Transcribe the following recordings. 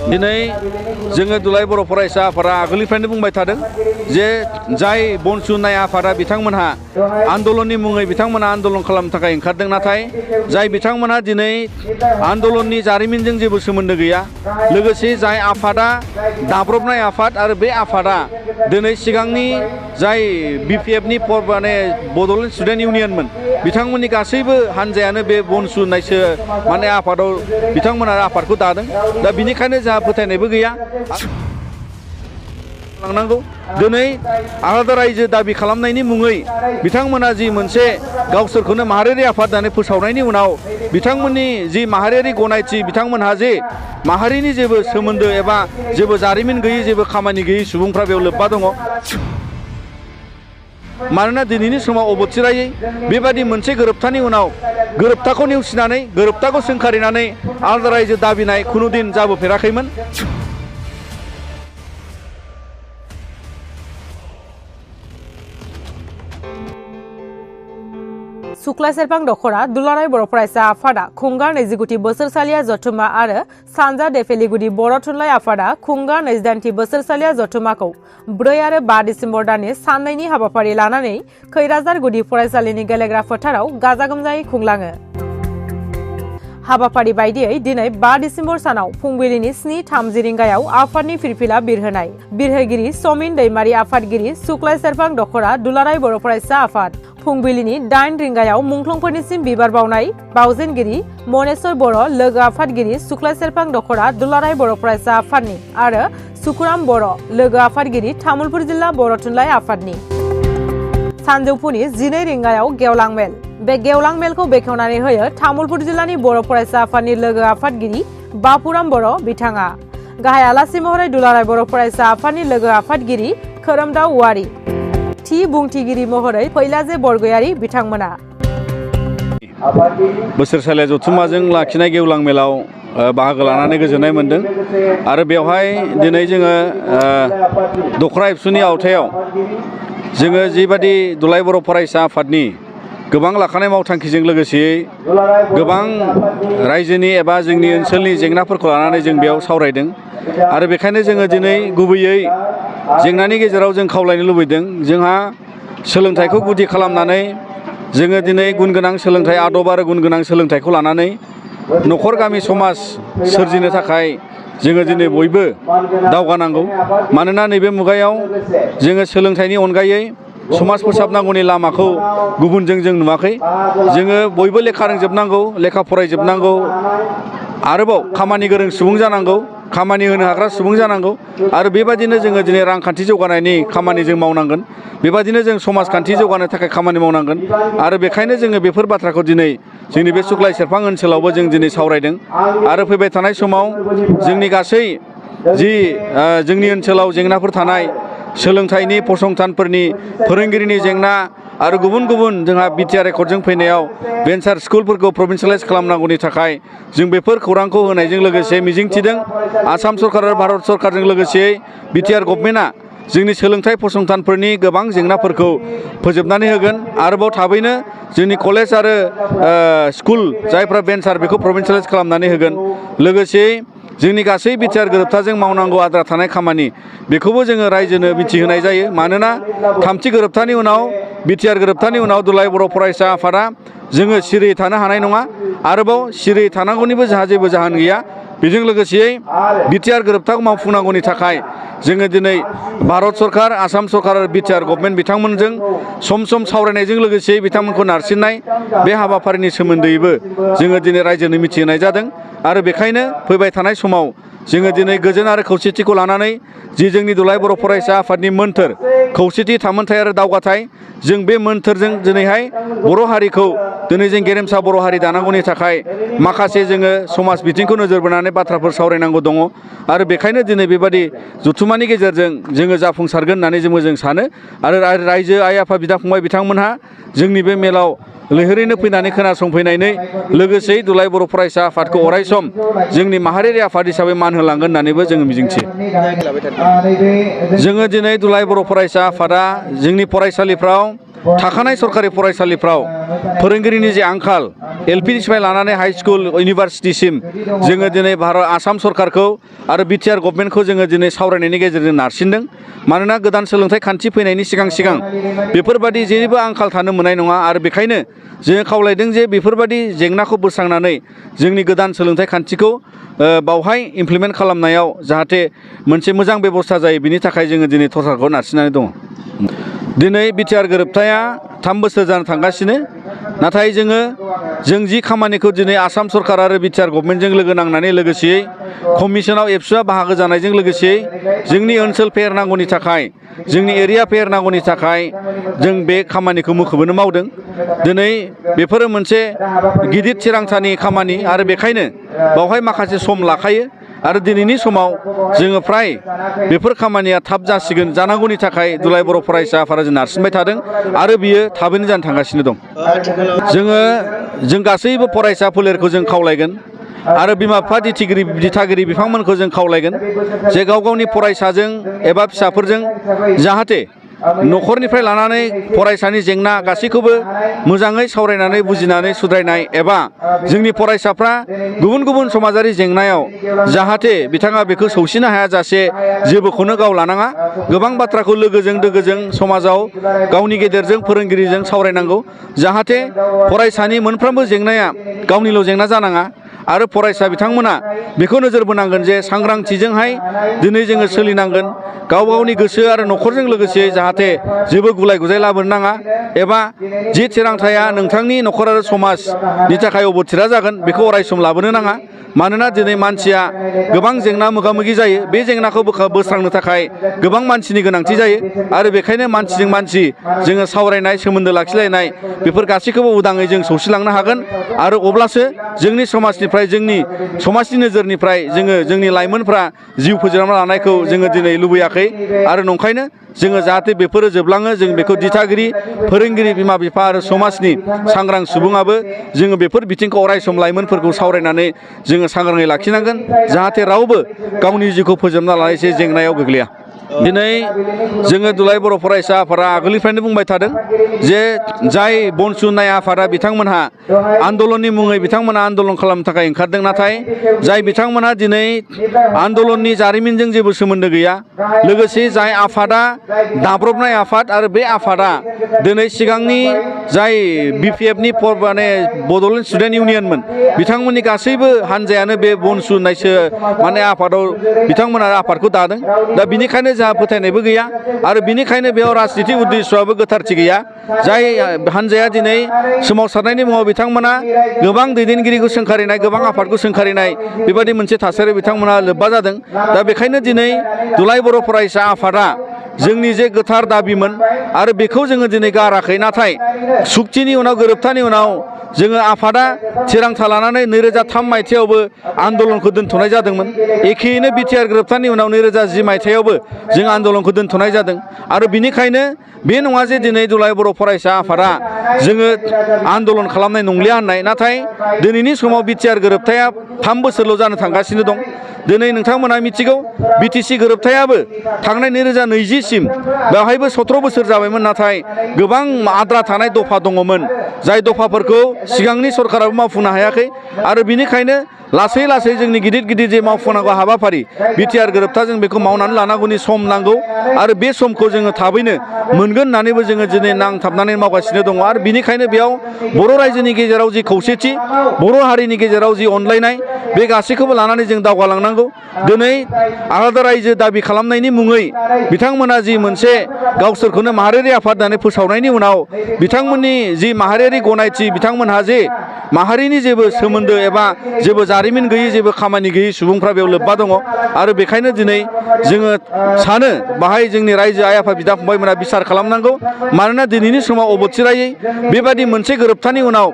दिनै जोङो दुलाराय बर' फरायसा आफादा आगोलनिफ्रायनो बुंबाय थादों जे जाय बनसुनाय आफादा बिथांमोनहा आन्दलननि मुङै बिथांमोनहा आन्दलन खालामनो थाखाय ओंखारदों नाथाय जाय बिथांमोनहा दिनै आन्दलननि जारिमिनजों जेबो सोमोन्दो गैया लोगोसे जाय आफादा दाब्रबनाय आफाद आरो बे आफादा दिनै सिगांनि जाय BPF नि माने बड'लेण्ड स्टुडेन्ट इउनियनमोन बिथांमोननि गासैबो हानजायानो बे बनसुनायसो माने आफादाव बिथांमोना आफादखौ दादों दा बिनिखायनो जोंहा फोथायनायबो गैया लांनांगौ दिनै आलादा रायजो दाबि खालामनायनि मुङै बिथांमोना जि मोनसे गावसोरखौनो माहारियारि आफाद होननानै फोसावनायनि उनाव बिथांमोननि जि माहारियारि गनायथि बिथांमोनहा जे माहारिनि जेबो सोमोन्दो एबा जेबो जारिमिन गैयै जेबो खामानि गैयै सुबुंफ्रा बेयाव लोब्बा दङ मानोना दिनैनि समाव अबथिरायै बेबादि मोनसे गोरोबथानि उनाव गोरोबथाखौ नेवसिनानै गोरोबथाखौ सोंखारिनानै आलादा रायजो दाबिनाय खुनु दिन जाबोफेराखैमोन सुक्ला सेरफां दखरा दुलाराय बर' फरायसा आफादा खुंगा 29 बोसोरसालिया जथुमा आरो सानजा देफेलिगुदि बर' थुनलाइ आफादा खुंगा 28 बोसोरसालिया जथुमाखौ 4 आरो 5 डिसेम्बर दाननि साननैनि हाबाफारि लानानै खैराजार गुदि फरायसालिनि गेलेग्रा फोथाराव गाजा गोमजायै खुंलाङो हाबाफारि बायदियै दिनै 5 डिसेम्बर सानाव फुंबिलिनि 7:30 रिंगायाव आफादनि फिरफिला बिरहोनाय बिरहोगिरि समिन दैमारि आफादगिरि सुक्ला सेरफां दखरा दुलाराय बर' फरायसा आफाद फुंबिलिनि 8 रिंगायाव मुंख्लंफोरनिसिम बिबार बावनाय बावजेनगिरि मनेश्वर बर' लोगो आफादगिरि सुक्ला सेरफां दखरा दुलाराय बर' फरायसा आफादनि आरो सुकुराम बर' लोगो आफादगिरि तामुलपुर जिल्ला बर' थुनलाइ आफादनि सानजौफुनि 12 रिंगायाव गेवलां मेल बे गेवलां मेलखौ बेखेवनानै होयो तामुलपुर जिल्लानि बर' फरायसा आफादनि लोगो आफादगिरि बापुराम बर' बिथाङा गाहाय आलासि महरै दुलाराय बर' फरायसा आफादनि लोगो आफादगिरि खोरोमदाव औवारी थि बुंथिगिरि महरै फैलाजे बरगयारी बिथांमोना बोसोरसालिया जथुमाजों लाखिनाय गेवलां मेलाव बाहागो लानानै गोजोननाय मोनदों आरो बेवहाय दिनै जोङो दखरा एबसुनि आवथायाव जोङो जिबादि दुलाराय बर' फरायसा आफादनि गोबां लाखानाय मावथांखिजों लोगोसेयै गोबां रायजोनि एबा जोंनि ओनसोलनि जेंनाफोरखौ लानानै जों बेयाव सावरायदों आरो बेखायनो जोङो दिनै गुबैयै जेंनानि गेजेराव जों खावलायनो लुबैदों जोंहा सोलोंथाइखौ गुदि खालामनानै जोङो दिनै गुन गोनां सोलोंथाइ आदब आरो गुन गोनां सोलोंथाइखौ लानानै न'खर गामि समाज सोरजिनो थाखाय जोङो दिनै बयबो दावगानांगौ मानोना नैबे मुगायाव जोङो सोलोंथाइनि अनगायै समाज फोसाबनांगौनि लामाखौ गुबुनजों जों नुवाखै जोङो बयबो लेखा रोंजोबनांगौ लेखा फरायजोबनांगौ आरोबाव खामानि गोरों सुबुं जानांगौ खामानि होनो हाग्रा सुबुं जानांगौ आरो बेबादिनो जोङो दिनै रांखान्थि जौगानायनि खामानि जों मावनांगोन बेबादिनो जों समाजखान्थि जौगानो थाखाय खामानि मावनांगोन आरो बेखायनो जोङो बेफोर बाथ्राखौ दिनै जोंनि बे सुक्लाय सेरफां ओनसोलावबो जों दिनै सावरायदों आरो फैबाय थानाय समाव जोंनि गासै जि जोंनि ओनसोलाव जेंनाफोर थानाय सोलोंथाइनि फसंथानफोरनि फोरोंगिरिनि जेंना आरो गुबुन गुबुन जोंहा बिटिआर रेकर्डजों फैनायाव भेन्सार स्कुलफोरखौ प्रभिन्सियेलाइज खालामनांगौनि थाखाय जों बेफोर खौरांखौ होनायजों लोगोसे मिजिंथिदों आसाम सरकार आरो भारत सरकारजों लोगोसे बिटिआर गभर्नमेन्टआ जोंनि सोलोंथाइ फसंथानफोरनि गोबां जेंनाफोरखौ फोजोबनानै होगोन आरोबाव थाबैनो जोंनि कलेज आरो स्कुल जायफ्रा भेन्सार बेखौ प्रभिन्सियेलाइज खालामनानै होगोन लोगोसे जोंनि गासै बिटिआर गोरोबथाजों मावनांगौ आद्रा थानाय खामानि बेखौबो जोङो रायजोनो मिथिहोनाय जायो मानोना थामथि गोरोबथानि उनाव बिटिआर गोरोबथानि उनाव दुलाराय बर' फरायसा आफादा जोङो सिरियै थानो हानाय नङा आरोबाव सिरियै थानांगौनिबो जोंहा जेबो जाहोन गैया बेजों लोगोसेयै बिटिआर गोरोबथाखौ मावफुंनांगौनि थाखाय जोङो दिनै भारत सरकार आसाम सरकार आरो बिटिआर गभर्नमेन्ट बिथांमोनजों सम सम सावरायनायजों लोगोसे बिथांमोनखौ नारसिननाय बे हाबाफारिनि सोमोन्दैबो जोङो दिनै रायजोनो मिथिहोनाय जादों आरो बेखायनो फैबाय थानाय समाव जोङो दिनै गोजोन आरो खौसेथिखौ लानानै जि जोंनि दुलाराय बर' फरायसा आफादनि मोन्थोर खौसेथि थामोनथाय आरो दावगाथाय जों बे मोन्थोरजों दिनैहाय बर' हारिखौ दिनै जों गेरेमसा बर' हारि दानांगौनि थाखाय माखासे जोङो समाज बिथिंखौ नोजोर बोनानै बाथ्राफोर सावरायनांगौ दङ आरो बेखायनो दिनै बेबादि जथुमानि गेजेरजों जोङो जाफुंसारगोन होननानै जों सानो आरो रायजो आइ आफा बिदा फंबाय बिथांमोनहा जोंनि बे मेलाव लैहोरैनो फैनानै खोनासंफैनानै लोगोसेयै दुलाराय बर' फरायसा आफादखौ अरायसम जोंनि माहारियारि आफाद हिसाबै मान होलांगोन होननानैबो जोङो मिजिंथियो जोङो दिनै दुलाराय बर' फरायसा आफादा जोंनि फरायसालिफ्राव थाखानाय सरकारि फरायसालिफ्राव फोरोंगिरिनि जे आंखाल एलपिनिफ्राय लानानै हाई स्कुल इउनिभार्सिटिसिम जोङो दिनै भारत आसाम सरकारखौ आरो बिटिआर गभर्नमेन्टखौ जोङो दिनै सावरायनायनि गेजेरजों नारसिनदों मानोना गोदान सोलोंथाइ खान्थि फैनायनि सिगां बेफोरबादि जेनिबो आंखाल थानो मोननाय नङा आरो बेखायनो जोङो खावलायदों जे बेफोरबादि जेंनाखौ बोस्रांनानै जोंनि गोदान सोलोंथाइ खान्थिखौ बावहाय इमप्लिमेन्ट खालामनायाव जाहाथे मोनसे मोजां बेबस्था जायो बिनि थाखाय जोङो दिनै सरकारखौ नारसिननानै दङ। दिनै बिटिआर गोरोबथाया 3 बोसोर जानो थांगासिनो नाथाय जों जि खामानिखौ दिनै आसाम सरकार आरो बिटिआर गभर्नमेन्टजों लोगो नांनानै लोगोसेयै कमिसनाव एबसुआ बाहागो जानायजों लोगोसेयै जोंनि ओनसोल फेहेर नांगौनि थाखाय जोंनि एरिया फेहेर नांगौनि थाखाय जों बे खामानिखौ मुखुबैनो मावदों। दिनै बेफोरो मोनसे गिदिर थिरांथानि खामानि आरो बेखायनो बावहाय माखासे सम लाखायो आरो दिनैनि समाव जोङो फ्राय बेफोर खामानिया थाब जासिगोन जानांगौनि थाखाय दुलाराय बर' फरायसा आफादा जों नारसिनबाय थादों आरो बियो थाबैनो जानो थांगासिनो दं। जों गासैबो फरायसा फोलेरखौ जों खावलायगोन आरो बिमा बिफा दिथागिरि बिफांमोनखौ जों खावलायगोन जे गाव गावनि फरायसाजों एबा फिसाफोरजों जाहाथे न'खरनिफ्राय लानानै फरायसानि जेंना गासैखौबो मोजाङै सावरायनानै बुजिनानै सुद्रायनाय एबा जोंनि फरायसाफ्रा गुबुन समाजारि जेंनायाव जाहाथे बिथाङा बेखौ सौसिनो हायाजासे जेबोखौनो गाव लानाङा गोबां बाथ्राखौ लोगोजों समाजाव गावनि गेदेरजों फोरोंगिरिजों सावरायनांगौ जाहाथे फरायसानि मोनफ्रोमबो जेंनाया गावनिल' जेंना जानाङा आरो फरायसा बिथांमोना बेखौ नोजोर बोनांगोन जे सांग्रांथिजोंहाय दिनै जोङो सोलिनांगोन गाव गावनि गोसो आरो न'खरजों लोगोसे जाहाथे जेबो गुलाय गुजाय लाबोनो नाङा एबा जि थिरांथाया नोंथांनि न'खर आरो समाजनि थाखाय अबथिरा जागोन बेखौ अरायसम लाबोनो नाङा मानोना दिनै मानसिया गोबां जेंना मोगा मोगि जायो बे जेंनाखौ बोस्रांनो थाखाय गोबां मानसिनि गोनांथि जायो आरो बेखायनो मानसिजों मानसि जोङो सावरायनाय सोमोन्दो लाखिलायनाय बेफोर गासैखौबो उदाङै जों सौसिलांनो हागोन आरो अब्लासो जोंनि समाजनिफ्राय जोंनि समाजनि नोजोरनिफ्राय जोंनि लाइमोनफ्रा जिउ फोजोबना लानायखौ जोङो दिनै लुबैयाखै आरो नंखायनो जोङो जाहाथे बेफोरो जोबलाङो जों बेखौ दिथागिरि फोरोंगिरि बिमा बिफा आरो समाजनि सांग्रां सुबुङाबो जोङो बेफोर बिथिंखौ अरायसम लाइमोनफोरखौ सावरायनानै जोङो सांग्राङै लाखिनांगोन जाहाथे रावबो गावनि जिउखौ फोजोबना लानाय एसे जेंनायाव गोग्लैया। दिनै जोङो दुलाराय बर' फरायसा आफादा आगोलनिफ्रायनो बुंबाय थादों जे जाय बन सुनाय आफादा बिथांमोनहा आन्दलननि मुङै बिथांमोनहा आन्दलन खालामनो थाखाय ओंखारदों नाथाय जाय बिथांमोनहा दिनै आन्दलननि जारिमिनजों जेबो सोमोन्दो गैया लोगोसे जाय आफादा दाब्रबनाय आफाद आरो बे आफादा दिनै सिगांनि जाय बिपिएफनि बड'लेण्ड स्टुडेन्ट इउनियनमोन बिथांमोननि गासैबो हानजायानो बे बन सुनायसो आफादाव बिथांमोना आफादखौ दादों दा बिनिखायनो जोंहा फोथायनायबो गैया आरो बिनिखायनो बेयाव राजनितिक उद्देश्यआबो गोथारथि गैया जाय हानजाया दिनै सोमावसारनायनि मुङाव बिथांमोना गोबां दैदेनगिरिखौ सोंखारिनाय गोबां आफादखौ सोंखारिनाय बेबायदि मोनसे थासारि बिथांमोना लोब्बा जादों दा बेखायनो दिनै दुलाराय बर' फरायसा आफादा जोंनि जे गोथार दाबिमोन आरो बेखौ जोङो दिनै गाराखै नाथाय सुक्तिनि उनाव गोरोबथानि उनाव जोङो आफादा थिरांथा लानानै 2003 मायथाइयावबो आन्दलनखौ दोनथ'नाय जादोंमोन एखेयैनो बिटिआर गोरोबथानि उनाव 2010 मायथाइयावबो जों आन्दलनखौ दोनथ'नाय जादों आरो बिनिखायनो बे नङा जे दिनै दुलाराय बर' फरायसा आफादा जोङो आन्दलन खालामनाय नंलिया होननाय नाथाय दिनैनि समाव बिटिआर गोरोबथाया 3 बोसोरल' जानो थांगासिनो दं दिनै नोंथांमोना मिथिगौ बिटिसि गोरोबथायाबो थांनाय 2020 सिम बेवहायबो 17 बोसोर जाबायमोन नाथाय गोबां आद्रा थानाय दफा दङमोन जाय दफाफोरखौ सिगांनि सरकाराबो मावफुंनो हायाखै आरो बिनिखायनो लासै जोंनि गिदिर जे मावफुंनांगौ हाबाफारि बिटिआर गोरोबथाजों बेखौ मावनानै लानांगौनि सम नांगौ आरो बे समखौ जोङो थाबैनो मोनगोन होननानैबो जोङो दिनै नांथाबनानै मावगासिनो दङ आरो बिनिखायनो बेयाव बर' रायजोनि गेजेराव जि खौसेथि बर' हारिनि गेजेराव जि अनलायनाय बे गासैखौबो लानानै जों दावगालांनांगौ दिनै आलादा रायजो दाबि खालामनायनि मुङै बिथांमोना जि मोनसे गावसोरखौनो माहारियारि आफाद होननानै फोसावनायनि उनाव बिथांमोननि जि माहारियारि गनायथि बिथांमोनहा जे माहारिनि जेबो सोमोन्दो एबा जेबो जारिमिन गैयै जेबो खामानि गैयै सुबुंफ्रा बेयाव लोब्बा दङ आरो बेखायनो दिनै जोङो सानो बाहाय जोंनि रायजो आइ आफा बिदा फंबायमोना बिसार खालामनांगौ मानोना दिनैनि समाव अबथिरायै बेबादि मोनसे गोरोबथानि उनाव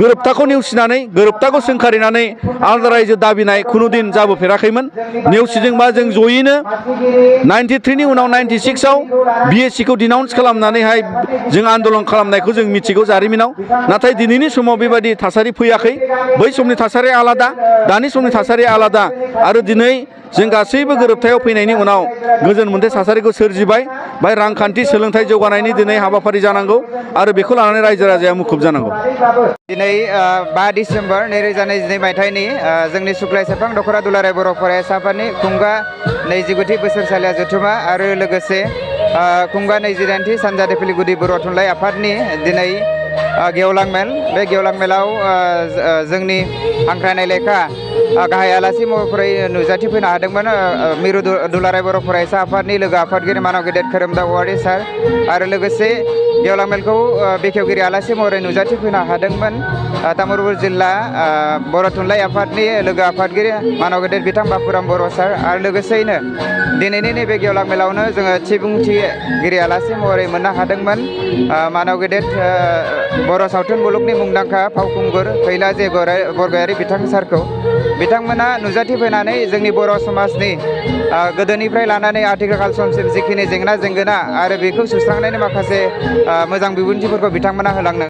गोरोबथाखौ नेवसिनानै गोरोबथाखौ सोंखारिनानै आलादा रायजो दाबिनाय खुनु दिन जाबोफेराखैमोन नेवसिदोंबा जों जयैनो 93 नि उनाव 96आव बिएससिखौ डिनाउन्स खालामनानैहाय जों आन्दलन खालामनायखौ जों मिथिगौ जारिमिनाव नाथाय दिनैनि समाव बेबायदि थासारि फैयाखै बै समनि थासारिया आलादा दानि समनि थासारिया आलादा आरो दिनै जों गासैबो गोरोबथायाव फैनायनि उनाव गोजोन मोनसे थासारिखौ सोरजिबाय बाय रांखान्थि सोलोंथाइ जौगानायनि दिनै हाबाफारि जानांगौ आरो बेखौ लानानै रायजो राजाया मुखुब जानांगौ। दिनै 5 डिसेम्बर 2022 मायथाइनि जोंनि सुक्लाय सेरफां दख'रा दुलाराय बर' फरायसा आफादनि खुंगा 29थि बोसोरसालिया जथुमा आरो लोगोसे खुंगा 28थि सानजा देफिलि गुदि बर' थुनलाइ आफादनि दिनै गेवलां मेल बे गेवलां मेलाव जोंनि हांख्रायनाय लेखा गाहाय आलासि महरै नुजाथिफैनो हादोंमोन मिरु दुलाराय बर' फरायसा आफादनि लोगो आफादगिरि मानाव गेदेर खोरोमदाव औवारि सार आरो लोगोसे गेवलां मेलखौ बेखेवगिरि आलासि महरै नुजाथिफैनो हादोंमोन तामुलपुर जिल्ला बर' थुनलाइ आफादनि लोगो आफादगिरि मानाव गेदेर बिथां बापुराम बर' सार आरो लोगोसेयैनो दिनैनि नैबे गेवलां मेलावनो जोङो थिबुंथिगिरि आलासि महरै मोननो हादोंमोन मानाव गेदेर बर' सावथुन मुलुगनि मुंदांखा फावखुंगुर फैलाजे बरगयारि बिथां सारखौ बिथांमोना नुजाथिफैनानै जोंनि बर' समाजनि गोदोनिफ्राय लानानै आथिखाल समसिम जिखिनि जेंना जेंगोना आरो बेखौ सुस्रांनायनि माखासे मोजां बिबुंथिफोरखौ बिथांमोना होलांनो